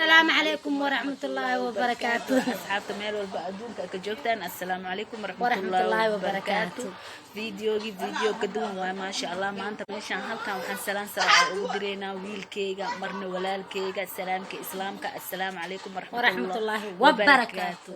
Asalaamu calaykum waraxmatullaahi wabarakaatu. Asxaabta meel walba adduunka ka joogtaan, assalaamu calaykum waraxmatullaahi waraxmatullaahi wabarakaatu. Wabarakaatu. Videogii video ka duwan waay, maasha Allah. Maanta meeshaan halkan waxaan salaan sare ugu direynaa wiilkeyga, marna walaalkeyga. Salaamka islaamka, assalaamu calaykum waraxmatullaahi wabarakaatu.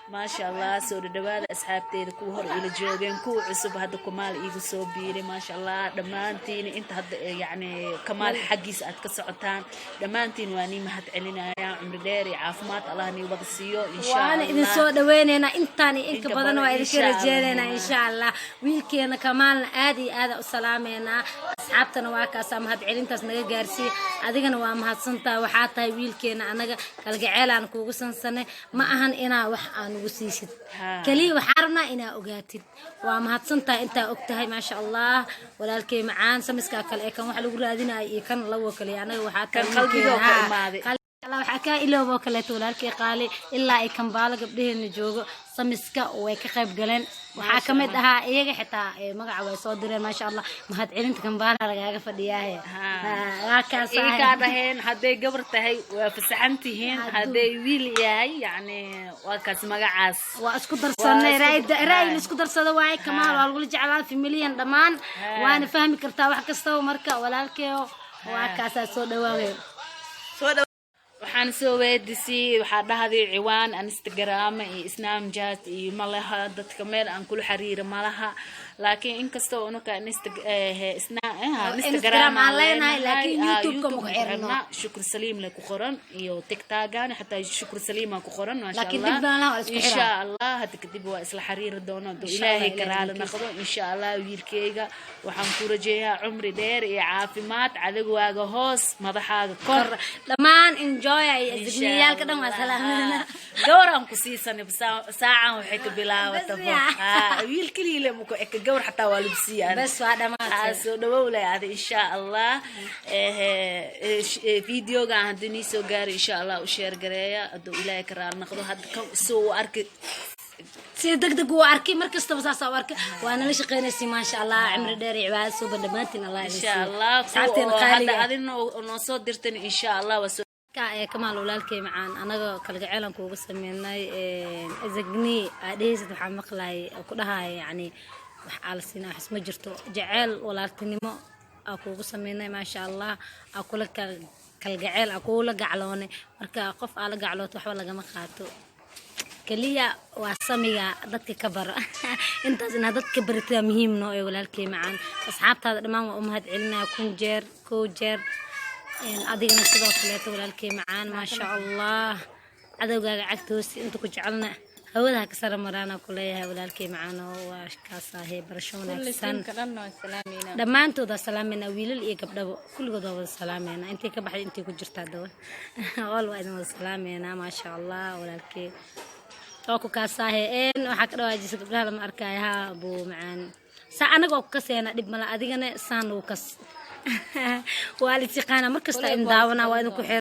Maasha Allah, soo dhadhawaada asxaabteeda, kuwa hore ila joogeen, kuwa cusub hadda Kamaal iigu soo biiray. Maasha Allah, dhammaantiin inta hadda yacni Kamaal xaggiisa aad ka socotaan, dhammaantiin waa nii mahad celinaya. Cumri dheer iyo caafimaad Allah nii wada siiyo, insha Waana idin Allah. soo dhaweyneynaa intaan iyo inka Inka badan waa badan, idinka insha rajeyneynaa, Allah. insha Allah. Wiilkeena Kamaalna aad iyo aada u salaameynaa. Asxaabtana waa kaasaa, mahad celintaas naga gaarsiiya. Adigana waa mahadsantahay. Waxaa tahay wiilkeena, anaga kalgaceelaan kuugu sansanay. Ma ahan inaa wax aan ugu siisid, keliya waxaa rabnaa inaa ogaatid waa mahadsantahay intaa og tahay. Maasha Allah, walaalkey macaan, samiskaa kale ee kan wax lagu raadinayo iyo kan lawo kale, anaga waxaa tahay Kan qalbigoo wiilkeena. ka imaaday. Allah, waxaa kaa ilooboo kaleeto, walaalkay qaali, ilaa ay Kambaalo gabdhaheena joogo samiska way ka qayb galeen. Waxaa ka mid ahaa iyaga xitaa magaca way soo direen. Maasha Allah, mahad celinta Kambaala lagaaga fadhiyaahe. Waa kaas. Ikaa dhaheen hadday gabar tahay waa fasaxan tihiin, hadday wiil yahay yacni waa kaas magacaas. Waa isku darsanay. Waa isku- Ra'yi la isku darsado waaye. Kamaal waa lagula jeclaa familiyan dhammaan, waana fahmi kartaa wax kastaba. Marka walaalkeyo waa kaasaa, soo dhawaawey. Waxaan soo weydisay, waxaa dhahday ciwaan Instagram iyo Snapchat iyo malaha, dadka meel aan kula xiriira malaha. Laakiin inkastoo unuka Instagram aan leenahay, laakiin YouTube-ka ma ku xirno. Shukr Saliim le ku qoran iyo TikTok-an xataa Shukr Saliim aa ku qoran, maasha Laakiin Allah. dib baan lahaa, waa isku Insha xiraa. Allah, hadda kadib waa isla xiriiri doona hadduu Insha Allah, Ilaahay Ilaahay karaali idinkiisa. noqdo. Insha Allah, wiilkeyga waxaan ku rajeeyaa cumri dheer iyo caafimaad, cadowgaaga hoos, madaxaaga kor. Dhammaan enjoy iyo isgniyaalka dhan waa salaameena. Gawar aan ku siisanay saacan waxay ka bilaabata. Bas yaa. Wiil keliya le muku eka, gawar xataa waa lagu siiyaa. Bas waa dhamaatay. Soo dhawow leh ada, insha Allah. Videogan haddii nii soo gaaro, insha Allah u share gareeya hadduu Ilaahay ka raali noqdo. Hadda kan soo u arki. Si deg deg uu arkay, mar kastaba saasaa u arkay. Waa nala shaqeynaysa, maasha Allah. Cimri dheer iyo cibaado suuba dhammaantiin Allah idin Insha siiyo. Allah, Asxaabteena kuwa oo hadda qaaliga ah. adin noo soo dirtan, insha Allah waa soo Ka ee Kamaal, walaalkay macaan, anaga kalgaceylan kuugu sameynay. Azagni aa dhehaysid, waxaa maqlaay oo ku dhahaya yacni wax aa la siinaa, waxis ma jirto. Jaceyl walaaltinimo aa kuugu sameynay, maasha Allah. Aa kula kalgaceyl aa kuula gacloonay. Marka qof aa la gaclooto waxba lagama qaato, keliya waa samiga dadka ka bara. Intaas inaad dadka barataa muhiim noo ee walaalkay macaan. Asxaabtaada dhammaan waa u mahad celinaya 1000 jeer, 1 jeer. Adigana sidoo kaleeto, walaalkay macaan, maasha Allah. Cadowgaaga cagta hoosti, inta ku jecelna hawada ha ka sara maraana ku leeyahay, walaalkay macaan. Oo waa kaasaahe, barasho wanaagsan. Dhammaantood waa salaameynaa, wiilal iyo gabdhabo, kulligood waa wada salaameynaa. Intay ka baxday, intay ku jirtaa dawa ool, waa idin wada salaameynaa. Maasha Allah, walaalkay waa ku kaasaahe. Waxaa ka dhawaajisa gabdhaha lama arkaayo. Haa buu macaan, saa anaga waa ku kaseena, dhib mala. Adigana saan nagu kas, waa lis yaqaanaa. Mar kasta idin daawanaa, waa idinku xir.